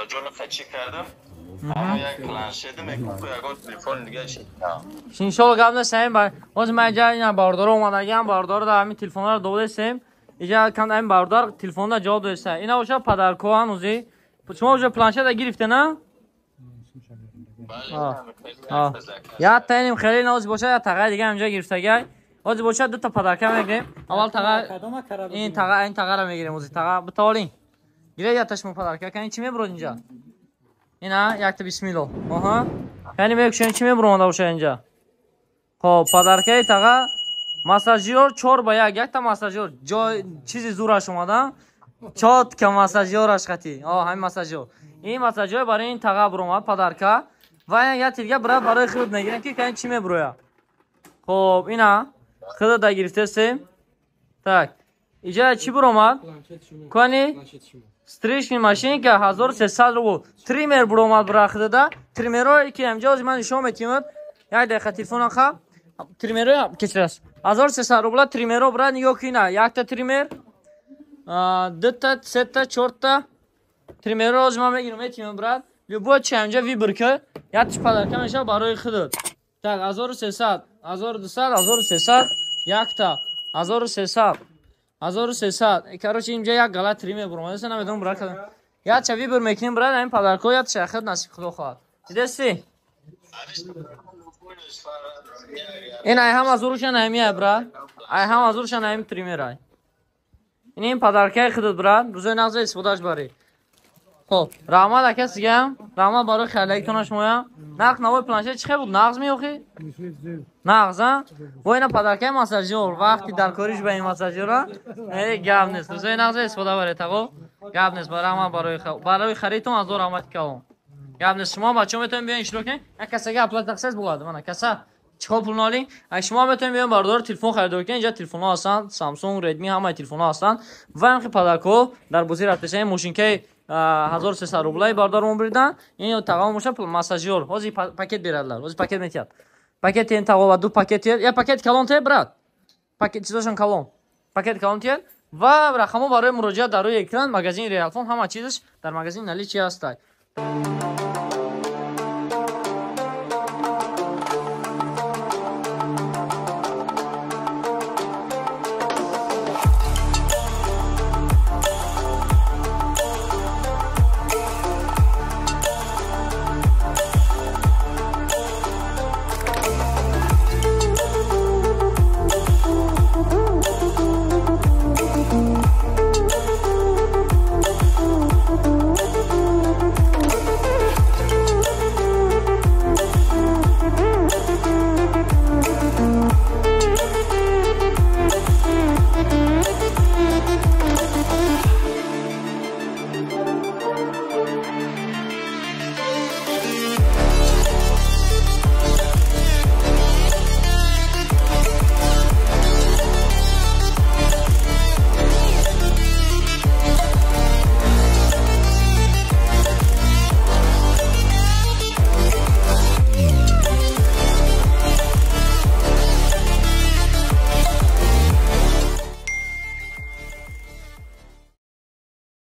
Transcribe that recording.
Мирзоҷон қачи кардам. Ама як планшет мекунам, ягон телефон дига чи. Иншоалло, гап нестем. Ҳозир ман иҷа ина бародаро омадагиам, бародаро дар ҳамин телефонҳоро додестем. Иҷа кам ҳамин бародар телефонда ҷавоб додеста. Ина боша подарко ҳанӯзи. Шумо уже планшета гирифте, на? Я таиним хеле нози боша, я тағаи дига ҳамҷа гирифтагай. Ҳозир боша дута подарка мегирем. Аввал таға ин таға, ин тағара мегирем ҳозир таға битолин. Гиред я ташмо подарка. Кани, чӣ мебурод инҷа? Ина якта, бисмилло. Аҳа. Яъне мекушем, чӣ мебуромада боша инҷа? Хоб, подаркаи таға массажёр 4 ба 1, якта массажёр. Ҷой чизи зураш омада. Чётко массажёраш хати. О, ҳамин массажёр. Ин массажёр барои ин таға буромад подарка. Ва як дига брат барои худ мегирем, ки кани, чӣ мебуроя. Хоб, ина худо гирифтесем. Так. Иҷа чӣ буромад? Кани? Стрижный машинка 1300 рубл. Триммер буромад бира худода. Триммерое ки ҳамҷа ҳозир ман нишон метиҳам. Як дақиқа телефонам ха. Триммерое кечирас. 1300 рубла триммеро, брат, нигоҳ кина. Якта триммер, дута, сета, чорта триммеро ҳозир ман мегирам, метиҳам, брат. Любой чи ҳамҷа выбор ки, яктиш подарка мешавад барои худат. Так, 1300, 1200, 1300, якта, 1300, 1300. Короче, инҷа як гала триммер буромад. Эса намедонам, брат. Якча выбор мекунем, брат, ҳамин подарко якча худ насиб худо хоҳад. Дидести? Ин ай ҳама зурушан ҳамия, брат. Ай ҳама зурушан ҳамин триммер ай. Ин подаркаи худат, брат. Рӯзои нағза истифодааш барӣ. Хоб, раҳмат, ака, сигам. Раҳмат барои харидаитона шумоям. Нарх навои планшет чӣ хел буд? Нағз меохӣ? Нағз, а? Во, ина подаркаи массажёр. Вақти даркориш ба ин массажёра. Э, гап нест. Рӯзои нағза истифода баред, таго. Гап нест, раҳмат барои харидтон, ҳазор раҳмати калон. Гап нест. Шумо бачаҳо метавонед биён иштирок кунед. Як касага оплата тақсис булад. Мана каса чикор пул нолӣ? Ай, шумо метавонед биён, бародар, телефон харидорӣ кунед. Инҷа телефонҳо ҳастанд, Samsung, Redmi, ҳамаи телефонҳо ҳастанд. Ва ҳамхи подаркҳо дар бозӣ рафтеша. Ин мошинкаи 1300 рублаи бародармон бирдан. Ин тағом боша массажёр. Ҳозир пакет берадлар. Ҳозир пакет метиҳад. Пакет ин тағова ду пакет тиҳад. Я пакет калон те, брат. Пакет чизошон калон. Пакет калон тиҳад. Ва рақамҳо барои муроҷиат дар рӯи экран. Магазини Реалфон, ҳама чизаш дар магазин наличие ҳастай.